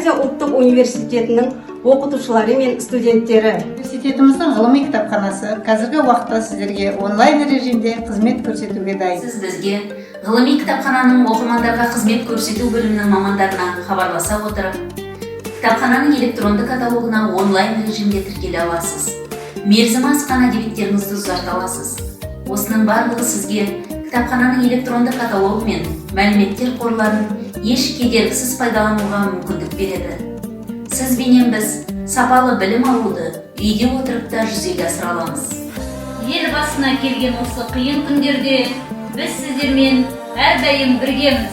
Еуразия ұлттық университетінің оқытушылары мен студенттері. Университетіміздің ғылыми кітапханасы қазіргі уақытта сіздерге онлайн режимде қызмет көрсетуге дайын. Сіз бізге, ғылыми кітапхананың оқырмандарға қызмет көрсету бөлімінің мамандарына хабарласа отырып, кітапхананың электронды каталогына онлайн режимде тіркеле аласыз, мерзімі асқан әдебиеттеріңізді ұзарта аласыз. Осының барлығы сізге кітапхананың электронды каталогы мен мәліметтер қорларын еш кедергісіз пайдалануға мүмкіндік береді. Сізбенен біз сапалы білім алуды үйде отырып та жүзеге асыра аламыз. Ел басына келген осы қиын күндерде біз сіздермен әрдайым біргеміз.